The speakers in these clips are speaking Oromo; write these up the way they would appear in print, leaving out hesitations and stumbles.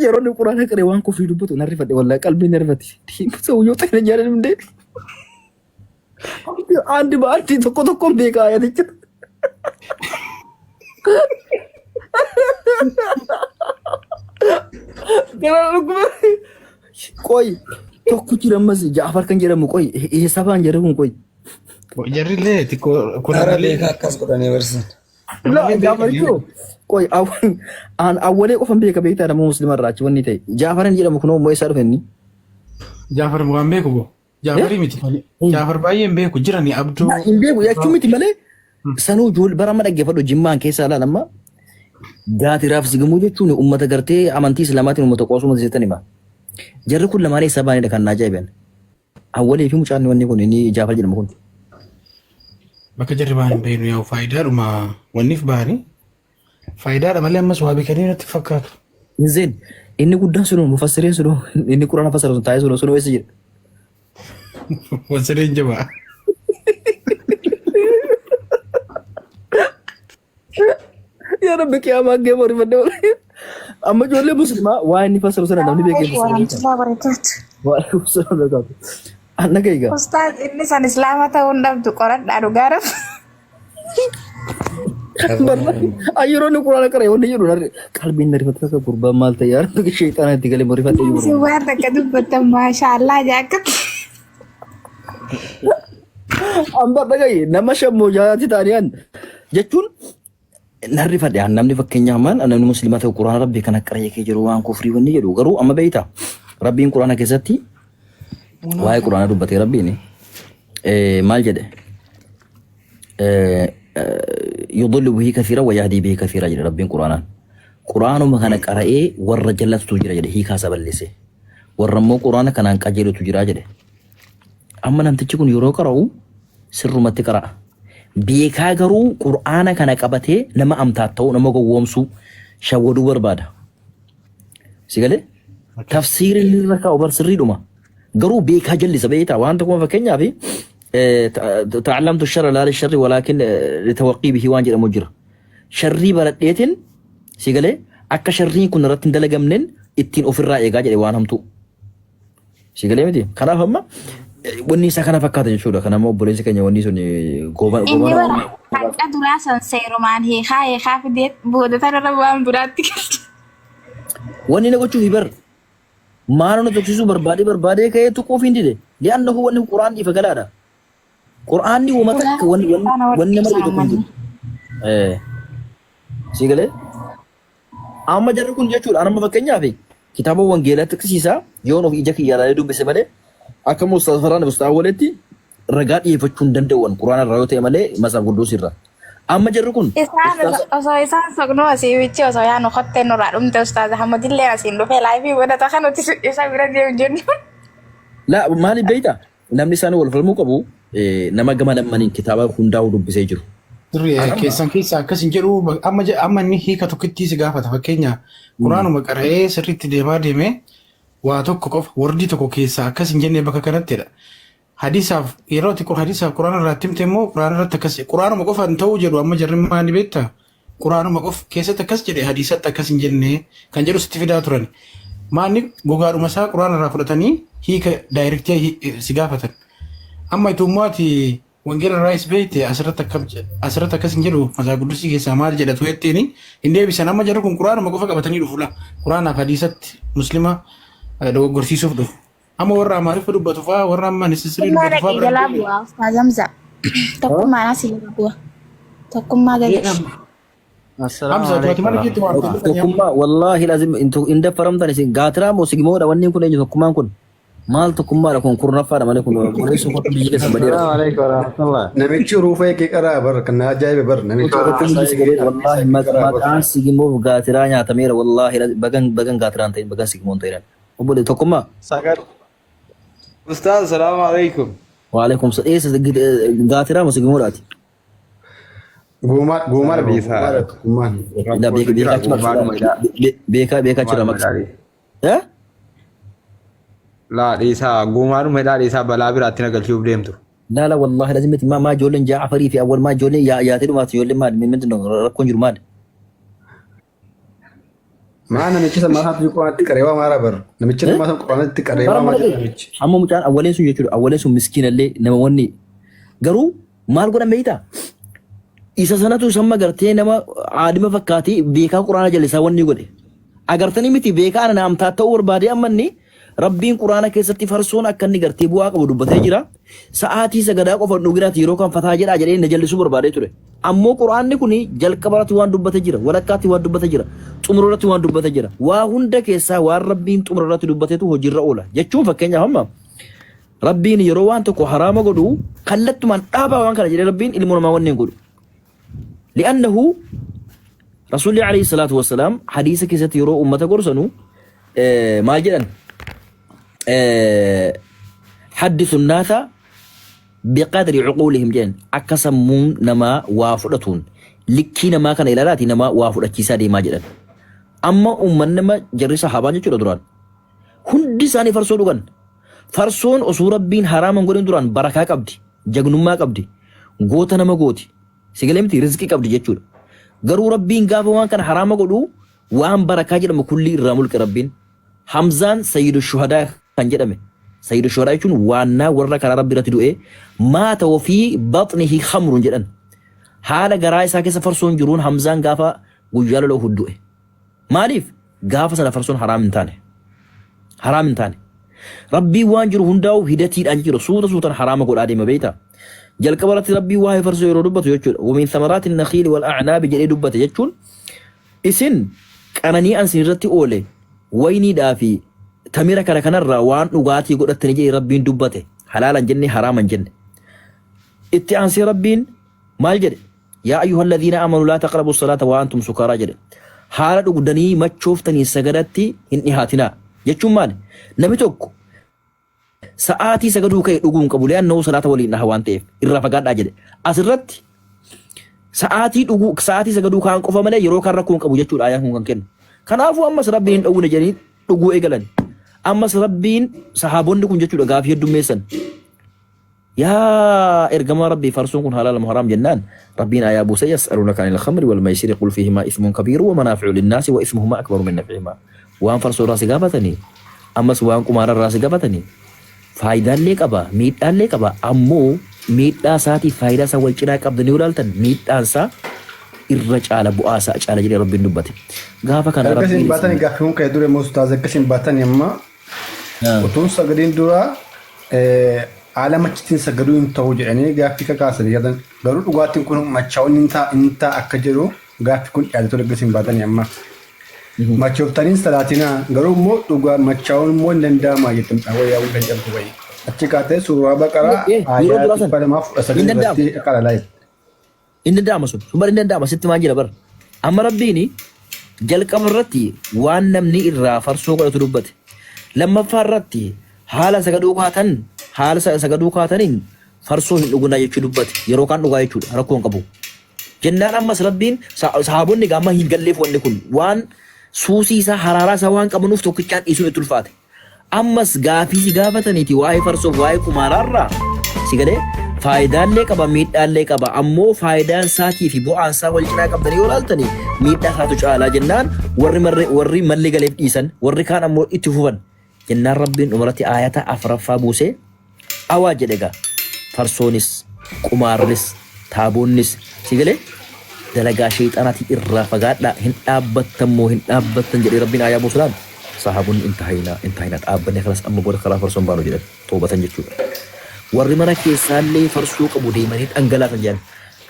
Yeroo inni quraana qaree waan kufrii dubbatu nan rifadhe wallahi qalbiin na rifate. ሰውየው ጤነኛ አይደለም እንዴ? አንድ በአንድ tokko tokkoon beeka ayaticha. Gara dhuguma. Qoy tokko jira ammas Jaafar kan jedhamu qoy eessa baan jedhamu kun qoy. Jarri illee xiqqoo Ara kunarra illee beekaa akkas godhanii barsiisan. La namallee Jaafar beekanii. jechuun qoy an awwalee qofan beeka beektaa nama muslima irraa achi wanni ta'e. Jaafaran jedhamu kunoo immoo eessaa dhufe inni? Jaafar waan beeku boo. Jaafarii miti. Jaafar baay'ee hin beeku jirani abduu. Hin beeku jechuu miti malee sanuu ijoollee bara amma dhaggeeffadhu jimmaan keessaa ilaal amma gaatiraaf sigamuu jechuun uummata gartee amantii islaamaatiin uummata qoosuu miti jettan hima. Jarri kun lamaan eessaa baanidha kan na ajaa'iban. Awwalee fi mucaan wanni kun inni Jaafar jedhamu kun. Bakka jarri ba'an hin beeknu yaa'u faayidaadhuma wanniif ba'anii. Faayidaadha malee ammas waa beekanii natti fakkaatu. Inzeen inni guddaan sunuu mufassiriin sunuu inni quraana fassara sun taa'ee sunuu sunuu eessa jira? Wansadeen jabaa. Yaa Rabbi qiyaamaa gee morifadhe. Amma ijoollee muslimaa waa inni fassaru sana namni beekee Assalamu fassara beekaa. warahmatullahi wabarakatuh. Waalaikum salaam wa rahmatullahi. Anna gaiga. Ustaaz inni san islaama ta'uu hin dhabdu qoradhaa dhugaa rabbi. Yeroo inni quraana qara'e wanni jedhu narri qalbiin na rifate akka gurbaan maal ta'e yaa Rabbi sheexaana itti galee morifadhe Isin jiru. waan takka dubbattan maashaallah jaakkatti. Amma dhagaye nama shammoo jaalaatti ta'anii an jechuun nan rifadhe an namni fakkeenyaaf maal namni musliima ta'u quraana rabbii kana qara'ee kee jiru waan kufrii wanni jedhu garuu amma beeyta rabbiin quraana keessatti waa'ee quraana dubbatee rabbiin maal jedhe yudillu bihi kathiira wa yahdii bihi kathiira jedhe rabbiin quraanaan quraanuma kana qara'ee warra jallatutu jira jedhe hiikaa isaa balleesse warra immoo quraana kanaan qajeelutu jira jedhe. Amma namtichi kun yeroo qara'u sirrumatti qara'a. Beekaa garuu qur'aana kana qabatee nama amtaatta'uu, nama gowwoomsuu, shawwaduu barbaada. Si galee? Tafsiirri inni irra kaa'u bar sirriidhuma. Garuu beekaa jallisa beektaa waan tokko fakkeenyaaf ta'allamtu sharra laa lisharri walaakin litawaqqii bihi waan jedhamu jira. Sharrii baradheetiin si galee akka sharriin kun irratti hin dalagamneen ittiin ofirraa eegaa jedhe waan hamtuu. Si galee miti? Kanaaf amma wanni isaa kana fakkaata jechuudha. Kan amma obboleessi keenya wanni sun gooba Inni bara haqa duraa san seerumaan hiikaa hiikaa fidee booda tanarra waan biraatti galche. Wanni na gochuuf bar maal na tuqsiisuu barbaadee barbaadee ka'ee tuquuf hin dide. Li'annahu wanni quraan ifa galaadha. Qur'aanni wama takka wanni wanni nama dhibu tokko hin jiru. Si galee? Amma jarri kun jechuudha amma fakkeenyaaf kitaaba wangeelaa xiqsiisaa yoon of ija kiyya ilaalee dubbise malee akka Ustaaz Farhaan Ustaaz Awwaletti ragaa dhiyeeffachuu hin danda'u Quraana irraa yoo ta'e malee Matsaaf Qudduus irraa. Amma jarri kun Isaan Ustaaz osoo isaan soqnuu asii wichi osoo yaanu kottee nurraa dhumte ustaaz Ahmadillee asiin dhufee laayifii godhata kan nuti isa bira deemu jennu. La maaliif beektaa? Namni isaan wal falmuu qabu nama gama lammaniin kitaaba hundaa'u dubbisee jiru. Sirrii keessan keessa akkas hin jedhu amma amma inni hiika tokkittii si gaafata fakkeenya quraanuma qara'ee sirriitti deemaa deemee waa tokko qofa wordii tokko keessaa akkas hin jenne bakka kanattidha. Hadisaaf yeroo ati hadisaaf quraana irraa himte immoo quraana irratti akkas quraanuma qofa hin ta'uu jedhu amma jarri maali beektaa? Quraanuma qofa keessatti akkas jedhe hadiisatti akkas hin jenne kan jedhu sitti fidaa turan. Maanni gogaadhuma isaa quraana irraa fudhatanii hiika daayirektii si gaafatan. Amma itummoo ati wangeela irraa is beekte asirratti akkam asirratti akkas hin jedhu mataa guddisii keessaa maal jedhatu jetteeni hin deebisan. Amma jarri kun quraanuma qofa qabatanii dhufu la. Quraanaaf hadiisatti muslima dogoggorsiisuuf dhufu. Amma warra Amaariffa dubbatu fa'aa warra amma nisisirii Tokkummaa dubbatu fa'aa dhaqee bira jalaa deemi. bu'aa Ustaaz Hamza. Tokkummaan asii jala bu'a. Tokkummaa gadi. Assalaamu Hamza ati alaikum mana keetti waan warahmatullahi. Tokkummaa wallaahi lazim hin daffaramtan isin gaatiraa moo sigimoodha wanni kun eenyu tokkummaan kun maal tokkummaadha kun kurnaffaadha malee kun obboleessi kun biyyi keessa badeera. Assalaamu alaikum warahmatullahi. Namichi ruufa eegee qaraa bar kan na ajaa'ibe bar namichi ruufa Tokkummaa isaa biyyi eegee badeera harka isaa wallaahi eegee qaraa bar. maqaan sigimoof gaatiraa nyaatameera wallaahi bagan bagan gaatiraan ta'in bagan sigimoon ta'in. Obboleessi tokkummaa. Sagal. Ustaaz, salaamu alaikum. Waalaikum salaam. Eessa gaatiraa moo sigimoodhaati? Guumaa guumaa dha Dhiisaa. guumaa dha tokkummaan. Ila Rakkootu jira beekaa achi guumaadhuma maqsuudha. ilaa. Beekaa beekaa jira Guumaadhuma maqsa. ilaa. Eh? Laa dhiisaa guumaadhuma ilaa dhiisaa balaa biraatti na galchuuf deemtu. La la wallahi lazim miti maa ijoolleen Jaafarii fi awwal maa ijoolleen yaatee dhumaati ijoolleen maali ምንድን ነው rakkoon jiru maali? Maa namichi sama isaatti quraanatti qaree waa maara bar. Namichi nama sana quraanatti qaree Bara waa mana maara dhagaye. namichi. Amma mucaan awwaleen sun jechuudha. Awwaleen sun miskiinallee nama wanni garuu maal godhan beektaa? Isa sanatu samma gartee nama aadima fakkaatee beekaa quraana jallisaa wanni godhe. Agartanii miti beekaa ana naamtaa ta'uu barbaadee amma inni Rabbiin quraana keessatti farsoon akka inni gartee bu'aa qabu dubbatee jira. Sa'aatii sagadaa qofa hin dhuginaati yeroo kan fataa jedhaa jedhee na jallisuu barbaadee ture. Ammoo quraanni kun jalqaba irratti waan dubbate jira, walakkaatti waan dubbate jira, xumura irratti waan dubbate jira. Waa hunda keessaa waan Rabbiin xumura irratti dubbatetu hojiirra oola. Jechuun fakkeenyaaf amma Rabbiin yeroo waan tokko haraama godhu kallattumaan dhaabaa waan kana jedhee Rabbiin ilmoo namaa wanni hin godhu. Li'annahu Rasuulli alayhi salaatu wassalaam hadiisa keessatti yeroo ummata gorsanu maal jedhan? Haddisu naasa biqadri cuquulihim jedhan akka sammuun namaa waa fudhatuun likkii namaa kana ilaalaati namaa waa fudhachiisaa deemaa jedhan. Amma ummanni nama jarri sahaabaan jechuudha duraan. Hundi isaanii farsoo dhugan. Farsoon osoo Rabbiin haraama hin godhin duraan barakaa qabdi, jagnummaa qabdi, goota nama gooti. Si galee miti rizqii qabdi jechuudha. Garuu Rabbiin gaafa waan kana haraama godhu waan barakaa jedhamu kullii irraa mulqe Rabbiin. Hamzaan sayyidu shuhadaa kan jedhame. Sayyidu shuhadaa jechuun waannaa warra karaa Rabbii irratti du'ee maata wafii baxnihi khamrun jedhan. Haala garaa isaa keessa farsoon jiruun Hamzaan gaafa guyyaa lola Uhud du'e. Maaliif? Gaafa sana farsoon haraam hin taane. Haraam hin taane. Rabbiin waan jiru hundaa'u hidatiidhaan jechuudha. Suuta suutan haraama godhaa deema beektaa? Jalqaba irratti Rabbiin waa'ee farsoo yeroo dubbatu jechuudha. Wamiin thamaraati nakhiili wal a'naabi jedhee dubbate jechuun isin qananii an isin irratti oole wayniidhaa fi tamira kana kanarraa waan dhugaatii godhattanii jedhee Rabbiin dubbate. Halaala hin jenne haraama hin jenne. Itti aansee Rabbiin maal jedhe? Yaa ayyuhalladhiina aamanu laa taqrabu salaata wa antum sukaaraa jedhe. Haala dhugdanii machooftanii sagadatti hin dhihaatinaa. Jechuun maali? Namni tokko sa'aatii sagaduu ka'e dhuguu hin qabu. Li'annahu salaata waliin dhaha waan ta'eef irraa fagaadhaa jedhe. Asirratti sa'aatii dhuguu sa'aatii sagaduu kaan qofa malee yeroo kaan rakkoo hin qabu jechuudha ayaan kun kan kennu. Kanaafuu ammas Rabbiin hin dhowwine jedhanii dhuguu eegalan. Ammas Rabbiin sahaabonni kun jechuudha gaafii heddummeessan. Yaa ergamaa Rabbii farsoon kun halaala moo haraam jennaan Rabbiin aayaa buuse yas'aluunaka anil khamri wal maysiri qul fiihimaa ismun kabiiru wa manaafi'u linnaasi wa ismuhumaa akbaru min naf'ihimaa waan farsoo irraa si gaafatanii ammas waan qumaara irraa si gaafatanii faayidaallee qaba miidhaallee qaba ammoo miidhaa isaatiif faayidaa isaa wal cinaa qabdanii yoo ilaaltan miidhaan isaa irra caala bu'aa isaa caala jedhee Rabbiin dubbate gaafa kana Erga isin Rabbiin baatanii isin gaaffiin ka'e dure immoo ustaaz akka isin baatanii amma Utuun sagadiin dura haala machitiin sagaduu hin ta'u jedhanii gaaffii kakaasanii jedhan. Garuu dhugaatiin kun machaa'uun hin ta'a hin ta'a akka jedhu gaaffii kun dhiyaate ture erga isin baatanii amma. Machooftaniin salaatinaa garuu immoo dhugaa machaa'uun immoo hin danda'ama jette mucaan wayyaa wayii kan jedhamtu wayii. Achi kaatee suuraa baqaraa Yeroo aayaa duraa san 219 hin danda'amu. irratti qara laayif. Hin danda'ama sun. Sun bar hin danda'ama sitti maan jira bar. Amma Rabbiin jalqaba irratti waan namni irraa farsoo godhatu dubbate. Lammaffaa irratti haala sagaduu kaatan haala sagaduu kaataniin farsoo hin dhugunaa jechuu dubbate. Yeroo kaan dhugaa jechuudha rakkoo hin qabu. Jennaan ammas Rabbiin sahaabonni egaa amma hin galleef wanni kun waan suusii isaa haraaraa isaa waan qabanuuf tokkichaan dhiisuun itti ulfaate. Ammas gaafii si gaafataniiti waa'ee farsoof waa'ee qumaaraarraa si galee faayidaallee qaba miidhaallee qaba ammoo faayidaan isaatii fi bu'aan isaa wal cinaa qabdanii yoo ilaaltanii miidhaa isaatu caalaa jennaan warri marre warri malli galeef dhiisan warri kaan ammoo itti fufan jennaan rabbiin dhumarratti aayata afraffaa buusee Awaa jedhe egaa farsoonis, qumaarris, taaboonnis si galee dalagaa sheeyxaanaatii irraa fagaadhaa hin dhaabbattan moo hin dhaabbattan jedhee Rabbiin aayaa buusunaan sahaabonni intahaynaa intahaynaa dhaabbannee kalas amma booda karaa farsoon baanu jedhan toobatan jechuudha. Warri mana keessaallee farsoo qabu deemanii dhangalaasan jedhan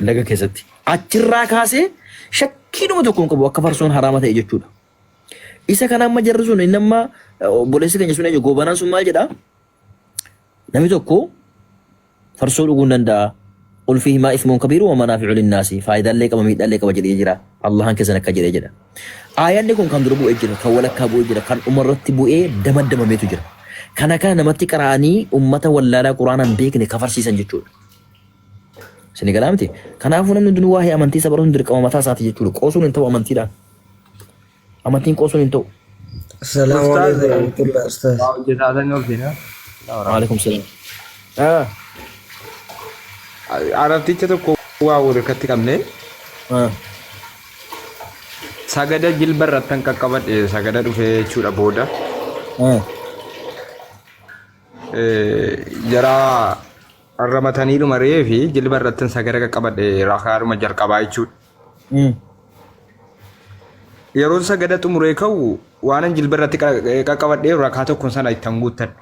laga keessatti. Achirraa kaasee shakkiinuma tokko hin qabu akka farsoon haraama ta'e jechuudha. Isa kana amma jarri sun inni amma obboleessi keenya sun eenyu goobanaan sun maal jedhaa? Namni tokko farsoo dhuguu hin danda'a. Qul fiihimaa ismuun kabiiru wa manaafi'u linnaasi. Faayidaallee qaba miidhaallee qaba jedhee jira. Allahan keessan akka jedhee jedha. Aayanni kun kan dura bu'ee jira, kan walakkaa bu'ee jira, kan dhumarratti bu'ee damaddamameetu jira. Kana kana namatti qara'anii ummata wallaalaa Qur'aana hin beekne kafarsiisan jechuudha. Isin galaa miti? Kanaafuu namni hundinuu waa'ee amantii isa baruun dirqama mataa isaati jechuudha. Qoosuun hin ta'u amantiidhaan. Amantiin qoosuun hin ta'u. Assalamu Ustaaz alaikum warahmatullah ustaz. waa hojjetaa san obsina. Waalaikum salaam. Ah. Arabticha tokko waa wal harkatti qabne Ah. Sagada jilba irrattan qaqqabadhe sagada dhufee jechuudha booda. Jara arramataniidhuma re'ee fi jilba irrattan sagada qaqqabadhe rakaadhuma jalqabaa jechuudha. Yeroon sagada xumuree ka'u waanan jilba irratti qaqqabadhee rakaa tokkoon sana ittan guuttadhe.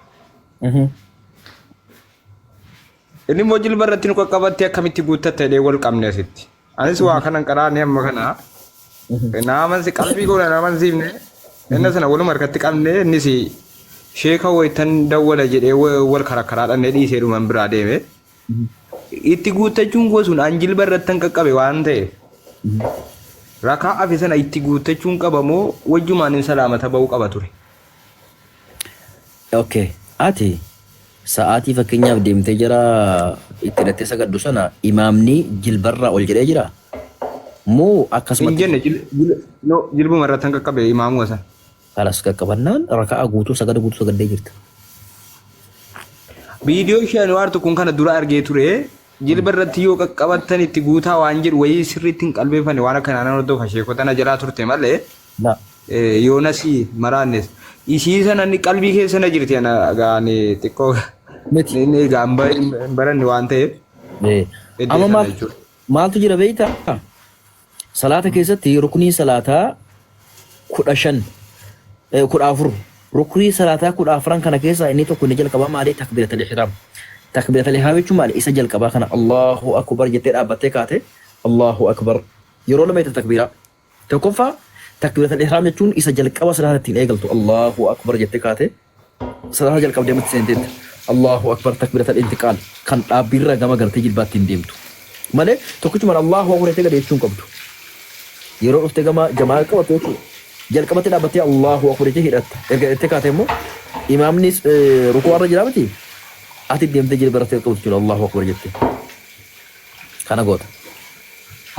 Inni immoo jilba irratti nu qaqqabattee akkamitti guuttatta jedhee wal qabne asitti. Anis waa kanan qaraane amma kana na amansi qalbii koo na amansiifne inni sana waluma harkatti qabne innis sheeka wayitan dawwala jedhee wal karakkaraa dhannee dhiisee dhuman biraa deeme. Itti guuttachuun koo sun an jilba irrattan qaqqabe waan ta'eef rakaa hafe sana itti guuttachuun qaba moo wajjumaan hin salaamata ba'uu qaba ture. Okay. Ati sa'aatii fakkeenyaaf deemtee jara itti hidhattee sagaddu sana imaamni jilbarraa ol jedhee jira? Moo Hin akkasumatti jenne no, jilbuma irrattan qaqqabe imaamuma sana. Kalas qaqqabannaan raka'aa guutuu sagada guutuu sagaddee jirta. Viidiyoo ishee ani waartu kun kana dura argee ture. Jilba irratti yoo qaqqabattan itti guutaa waan jedhu wayii sirriitti hin qalbeeffanne waan akkanaa nan hordofa sheekota na jalaa turte malee La. Yoonasi maraannes. Isii sana inni qalbii keessa na jirti ana gaani xiqqoo Miti. inni egaa hin baranne waan ta'eef iddoo Amma sana maal jechuudha. maaltu jira beektaa? Salaata keessatti ruknii salaataa 15 14 ruknii salaataa 14n kana keessaa inni tokko inni jalqabaa maali? Takbiiratul ihraam. Takbiiratul ihraam jechuun maali? Isa jalqabaa kana Allahu akbar jettee dhaabbattee kaate Allahu akbar yeroo lama jette takbiiraa. Tokkoffaa takbiiratul ihraam jechuun isa jalqaba salaata ittiin eegaltu Allahu akbar jettee kaate Salaata jalqabdee ammatti seenteetta. Allahu Akbar takbiratal intiqaal kan dhaabbiirraa gama gartee jilbaatti hin deemtu. Malee tokkichumaan Allahu Akbar jettee gadi jechuu hin qabdu. Yeroo dhufte gama jamaa qabattu jechuudha. Jalqabatti dhaabbattee Allahu Akbar jettee hidhatta. Erga hidhattee kaate immoo imaamni rukuu irra jira miti. Ati deemtee jilba irratti qabatu jechuudha Allahu Akbar jettee. Kana goota.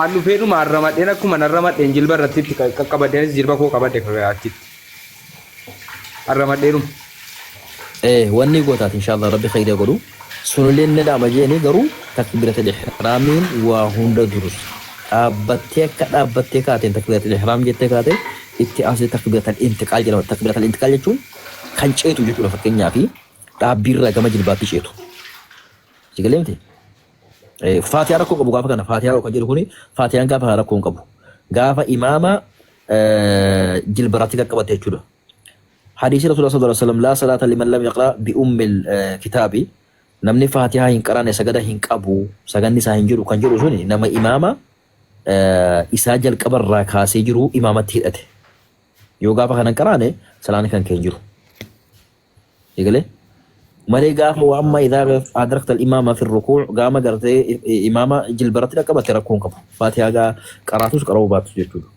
An dhufeedhuma arramadheen akkuma arramadheen jilba irratti itti qaqqabadheenis jilba koo qabadhe achitti. Arramadheeruma. Ee wanni gootaati inshallah rabbi khayrii godhu sunillee ni dhaama jeeni garuu takbiratul ihraamiin waa hunda dursa dhaabbattee akka dhaabbattee kaateen takbiratul ihraam jettee kaate itti aansitee takbiratul intiqaal jedhama takbiratul intiqaal jechuun kan ceetu jechuudha fakkeenyaa fi dhaabbiirraa gama jilbaatti ceetu si galee miti Faatihaa rakkoo qabu gaafa kana faatihaa kan jedhu kuni faatihaan gaafa kana rakkoo hin qabu gaafa imaama jilbaratti qaqqabatte jechuudha. Hadiisi Rasuula sallallahu alaihi wasallam laa salaata liman lam yaqra bi ummil kitaabi namni faatihaa hin qaraane sagada hin qabu saganni isaa hin jiru kan jedhu suni nama imaama isaa jalqabarraa kaasee jiru imaamatti hidhate. Yoo gaafa kana hin qaraane salaanni kan kee hin jiru. Egalee malee gaafa wa amma idhaa adrakta al-imaama fi rukuu gaama gartee imaama jilbaratti dhaqqabatte rakkoo hin qabu. Faatihaa gaa qaraatus qara'uu baattus jechuudha.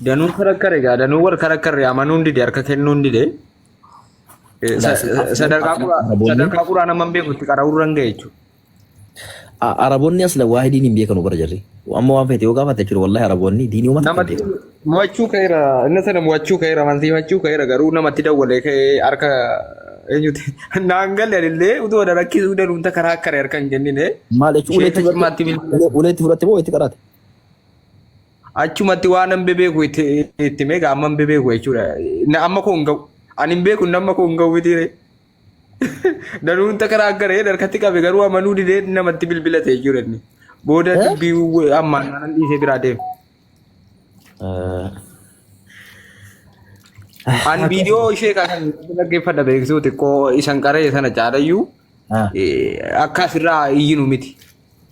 Danuu karakkare egaa danuu wal karakkarre amanuun dide harka kennuun dide. Sadarkaa quraan amma hin beekutti qara'uu irra hin ga'e jechuudha. Araboonni asla waa'ee diinii hin beekanu bara jarri. Amma waan feete yoo gaafatte jechuudha wallahi Araboonni diinii uummata kan Namatti beekan. mo'achuu ka'eera inni sana mo'achuu ka'eera amansiifachuu ka'eera garuu namatti dawwalee ka'ee harka eenyuti naan galle anillee utuu na rakkisuu danuun karaa akkare harka hin kennine Maal jechuun uleetti sheeka cimaatti fudhatte bilbila uleetti fudhatte moo itti qaraate? achumatti waan nan bebeeku itti itti meeqa amma hin bebeeku jechuudha Na amma koo hin ga'u ani hin beeku nama koo hin ga'u mitiire. Danuun takara aggaree harkatti qabe garuu amanuu didee namatti bilbilate jechuudha inni. Booda Eh? dubbii ammaan naan dhiisee biraa deeme. An viidiyoo ishee kan dhaggeeffadha beeksisuu xiqqoo isan qaree sana caalayyuu akka asirraa iyyinu miti.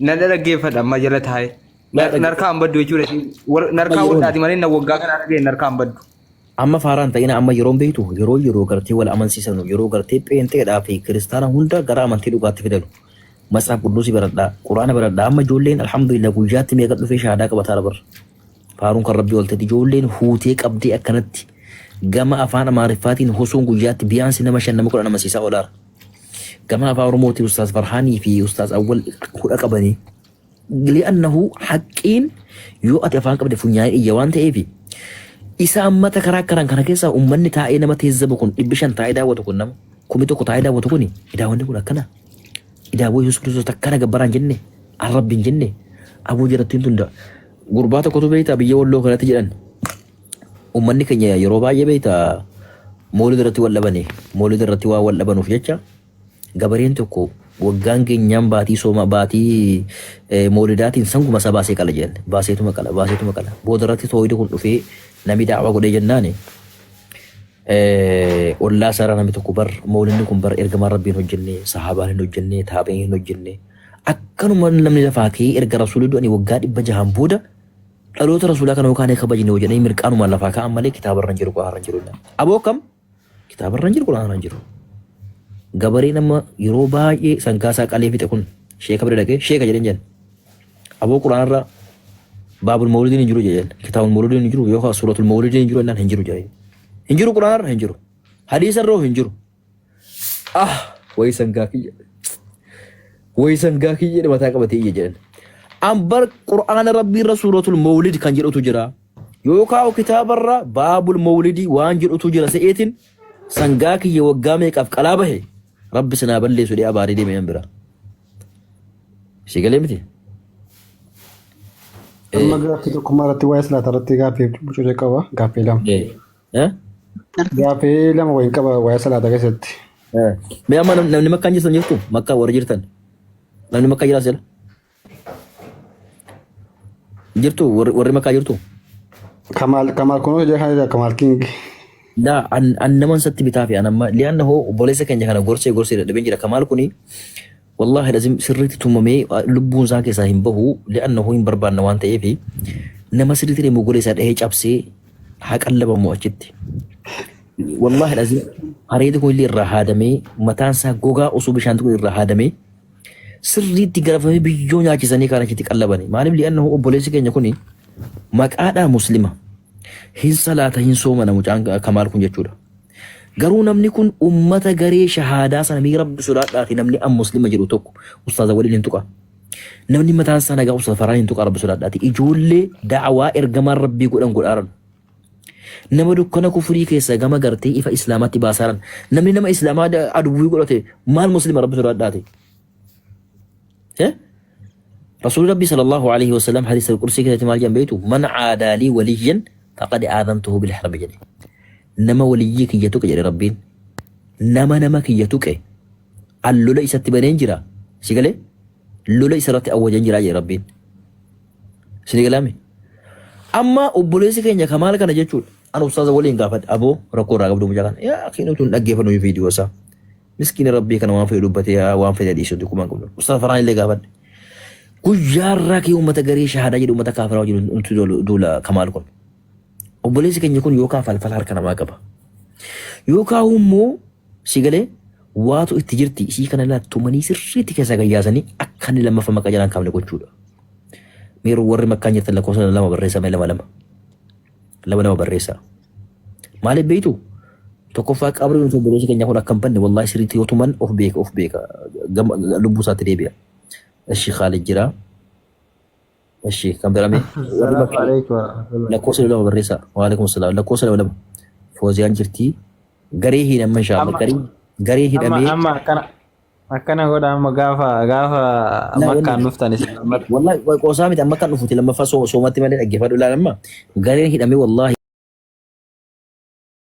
Nan dhaggeeffadha amma jala taa'ee. Narkaan baddu jechuudha. Narkaan waddaati malee na waggaa kana dhageen narkaan baddu. Amma faaraa hin ta'inaa amma yeroon beektu yeroo yeroo gartee wal amansiisanu yeroo gartee pheenxeedhaa fi kiristaana hunda gara amantii dhugaatti fidanu matsaaf qudduusii baradhaa quraana baradhaa amma ijoolleen alhamdulillah guyyaatti meeqa dhufee shahaadaa qabataara bar faaruun kan rabbii oltetti ijoolleen huutee qabdee akkanatti gama afaan amaariffaatiin hosuun guyyaatti biyaansi nama 5 nama 10 amansiisaa oolaara gama afaan oromootiin ustaaz farhaanii fi ustaaz awwal hudha qabanii Li'annahu haqqiin yoo ati afaan qabde funyaaniin iyya waan ta'eef isa ammata karaa karaan kana keessaa ummanni taa'ee nama teezzabu kun 500 taa'ee daawwatu kun nama 1000 taa'ee daawwatu kun idaawwanni kun akkana idaawwa Yesuus Kiristoos akkana gabbaraan jenne arrabbi hin jenne aboo jarattiin tun Gurbaa tokkotu beektaa biyya Walloo kanatti jedhan. Uummanni keenya yeroo baay'ee beektaa moolida irratti wal dhabani. Moolida irratti waan wal dhabanuuf jecha gabareen tokko waggaan geenyaan baatii sooma baatii moolidaatiin sanguma isaa baasee qala jedhan. Baaseetuma qala baaseetuma qala. Booda irratti tooyidi kun dhufee namni daawaa godhee jennaani Ollaa isaarraa namni tokko bar mawlidni kun bar ergamaan rabbii hin hojjenne sahaabaan hin hojjenne taabi'iin hin hojjenne akkanuma namni lafaa ka'ee erga rasuulli du'anii waggaa 600n booda dhaloota rasuulaa kana yookaan kabajne yoo jedhanii mirqaanumaan lafaa ka'an malee kitaabarra hin jiru quraanarra hin jiru. Aboo akkam kitaabarra hin jiru quraanarra hin jiru. Gabareen amma yeroo baay'ee sangaa isaa qalee fixe kun sheeka bira dhaqee sheeka jedheen jedhan. Aboo quraanarra baabul mawlidiin hin jiru jedhan. Kitaabul mawlidiin hin jiru yookaan suuratul mawlidiin hin jiru jennaan hin jiru jedhan. Hin jiru quraanarra hin jiru. Hadiisarra hin jiru. Ah wayi sangaa kiyya. Wayi sangaa kiyya jedhe mataa qabatee iyya jedhan. Ambar quraana rabbiirra suuratul mawlid kan jedhutu jira. Yookaan kitaabarra baabul mawlidii waan jedhutu jira se'eetiin sangaa kiyya waggaa meeqaaf qalaa bahe rabbi sinaa balleessu jedhee abaaree deeme nan bira. Si galee miti? Amma gaaffii tokkummaa irratti waa'ee salaataa irratti gaaffii bucuu qaba. Gaaffii lama. Gaaffii lama wayiin qaba waa'ee salaataa keessatti. Mee amma namni makkaan jirtan jirtu? Makkaa warra jirtan. Namni makkaa jiraas jala? Jirtu warri makkaa jirtu? Kamaal Kamaal kunoo jira kan Kamaal King. Laa an an naman satti bitaa fi an amma li'anna hoo obboleessa keenya kana gorsee gorsee dadhabeen jira. Kamaal kuni wallaahi lazim sirriitti tumamee lubbuun isaa keessaa hin bahu li'anna hoo hin barbaanna waan ta'eef nama sirriitti deemu golee isaa dhahee cabsee haa qallabamu achitti. Wallaahi lazim areedi kun illee irraa haadamee mataan isaa gogaa osoo bishaan tuqu irraa haadamee sirriitti garafamee biyyoo nyaachisanii kaan achitti qallabani. Maaliif li'annahu obboleessi keenya kuni maqaadhaa muslima. Hin salaata hin soomana mucaan Kamaal kun jechuudha. Garuu namni kun ummata garee shahaadaa sana mee rabbi sodaadhaati namni an muslima jedhu tokko ustaaza waliin hin tuqa. Namni mataan isaa nagaa ustaaza faraan hin tuqa rabbi sodaadhaati. Ijoollee da'awaa ergamaan rabbii godhan godhaaran. Nama dukkana kufrii keessa gama gartee ifa islaamaatti baasaaran. Namni nama islaamaa aduwwii godhate maal muslima rabbi sodaadhaati. Eh? Rasuulli Rabbii sallallahu alaihi wasallam hadiisa al-qursii keessatti maal jedhan beektu? Man caadaa lii waliyyan faqad aadantuhu bil harbi jedhe. Nama waliyyii kiyya tuqe jedhe Rabbiin. Nama nama kiyya tuqe an lola isatti baneen jira. Si galee? Lola isarratti awwajan jira jedhe Rabbiin. Isin galaame? Amma obboleessi keenya kamaal kana jechuudha. An ustaaza waliin gaafadhe aboo rakkoo irraa qabdu mucaa kana. Yaa akii nuti hin dhaggeeffannu viidiyoo isaa. Miskiina rabbii kana waan fedhe dubbatee yaa waan fedhe dhiisutti kuma hin qabnu. Ustaaza Farhaan illee gaafadhe. Guyyaa irraa kee uummata garee shahaadaa jedhu uummata kaafiraa wajjin nuti duula kamaal kun. Obboleessi keenya kun yookaan falfala harka namaa qaba. Yookaan immoo si galee waatu itti jirti isii kana laattumanii sirriitti keessaa gayyaasanii akka inni lammaffaa maqaa jalaan kaafne gochuudha. Mee warri makkaan jirtan lakkoofsa lama barreessaa mee lama lama. Lama lama barreessaa. Maaliif beektu? Tokkoffaa qabri nuti obboleessi keenya kun akka hin banne wallaahi sirriitti yoo tuman of beeka of beeka gama lubbuu isaatti deebi'a. Eshi Khaalid jira. Eshi kan birame warri Salaamu makkaan alaikum warahmatullahi. lakkoofsa lama barreessaa. Waalaikum salaam lakkoofsa lama lama. Fooziyaan jirti. Garee hidhamma inshaallah Amma garee garee amma hidhamee amma akkana Akkana godha amma gaafa gaafa Laa makkaan wanni dhuftan isin lammata. wallahi qoosaa miti amma kan dhufuti lammaffaa soomatti malee dhaggeeffadhu ilaala amma gareen hidhamee wallahi.